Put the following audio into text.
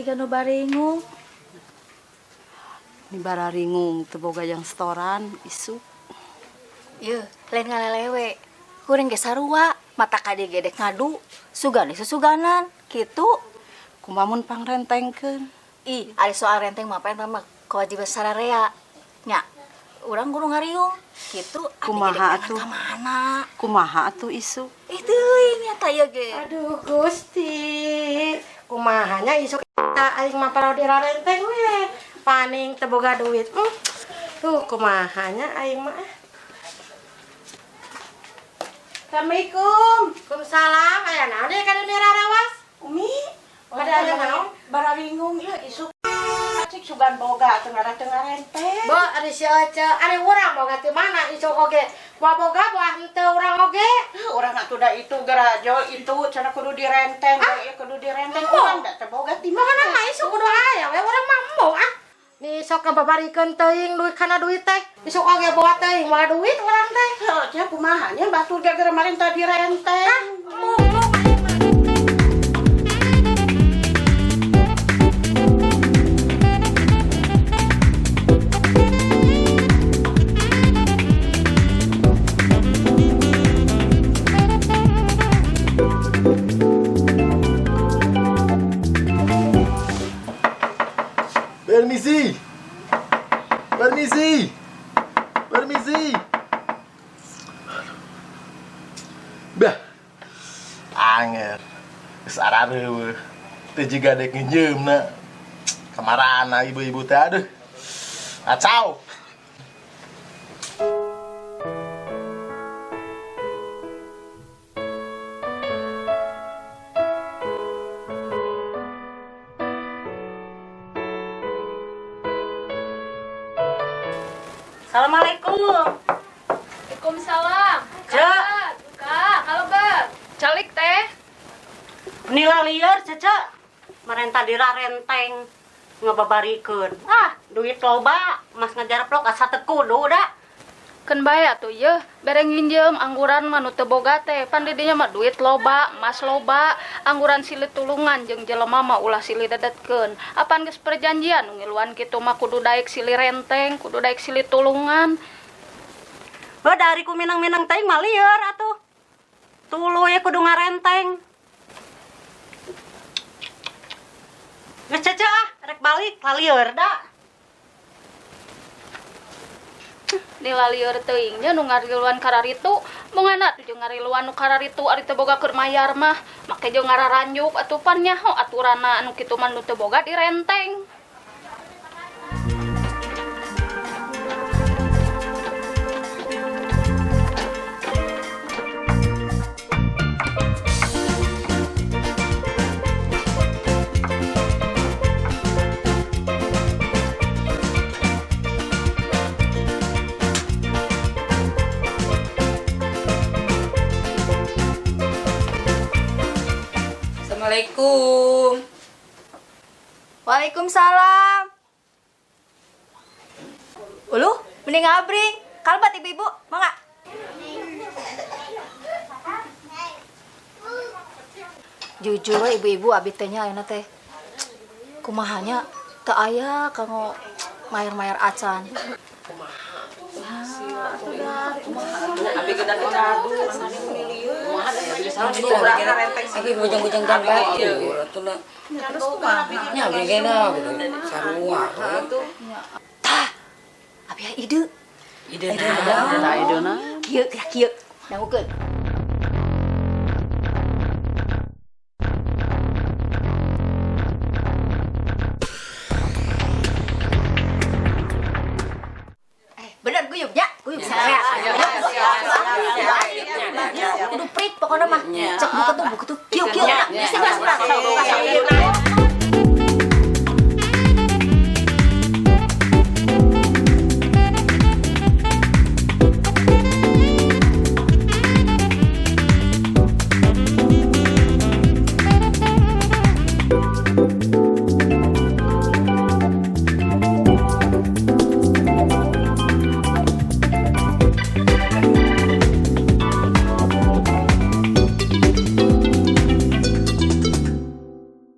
Siga nu baringung. Ni bararingung teu boga yang setoran isuk. Yeuh, lain ngalelewe. Kuring ge sarua, mata ka dieu ge dek ngadu, sugan susuganan, kitu. Kumaha mun pangrentengkeun? Ih, ari soal renteng mah eta mah kewajiban sararea. Nya, urang kudu ngariung. Kitu, abi ge dek Kumaha atuh? ka mana? Kumaha atuh isuk? Ih, teuing nya ieu ge. Aduh Gusti, kumahanya isuk aing mah parau dirarenteng we. Paning teu boga duit. Tuh kumahanya aing mah. Assalamualaikum. Waalaikumsalam. Aya naon deui ka dunia rarawas? Umi, Pada aya naon? Bararingung ieu isuk. Cik sugan boga teu tengah renteng. Bo, ari si Oce, ari urang boga ti mana isuk oge? Moal boga buah henteu urang oge. Urang atuh da itu gerajol itu cenah kudu direnteng, ieu kudu direnteng. Urang da teu boga ti Mana mana? Mah isuk kudu aya we urang mah embung ah. Ni sok ngababarikeun teuing duit kana duit teh. Isuk oge bawa teuing moal duit urang teh. Heuh, nya kumaha nya batur ge geura marenta direnteng. Ah, embung embung. Permisi. Permisi. Permisi. Bah. Anger. Geus arareuweuh. Teu jiga dek nginjeumna. Kamarana ibu-ibu teh aduh. Kacau. Assalamualaikum. Waalaikumsalam. Cek. Kak, kalau Bang. Calik teh. Nila lieur Cece. Marenta dirarenteng ngababarikeun. Ah, duit loba, mas ngajarplok asa teu kudu da. Keun bae atuh yeuh, bere nginjem angguran mah nu teu boga teh. Pan di dinya mah duit loba, emas loba, angguran silih tulungan jeung jelema mah ulah silih dedetkeun. Apan geus perjanjian nu ngiluan kitu mah kudu daek silih renteng, kudu daek silih tulungan. Heuh, dari ku minang-minang teuing mah lieur atuh. Tuluy kudu ngarenteng. Geus Cece ah, rek balik lalieur da. Nila lieur teuing nya nu ngariluan kararitu, mungana atuh jeung ngariluan nu kararitu ari teu boga keur mayar mah, make jeung ngararanjuk atuh pan nyaho aturanna anu kitu mah nu teu boga direnteng. Assalamualaikum. Waalaikumsalam. Uluh, mending ngabring. Kalbat ibu-ibu, mangga. Jujur we ibu-ibu abi teh nya ayeuna teh. Kumahanya teu aya kanggo mayar-mayar acan. Abi kita ngadu. Abi bujang-bujang gambar. Nya abi gena sarua. Tah, abi aya ide. Ide naon? Ide naon? Kieu geura kieu. Dangukeun. Bener guyub nya, guyub sararea. Kudu prik pokoknya mah. Cek buka tuh, buka tuh. Kieu kieu. Bisa.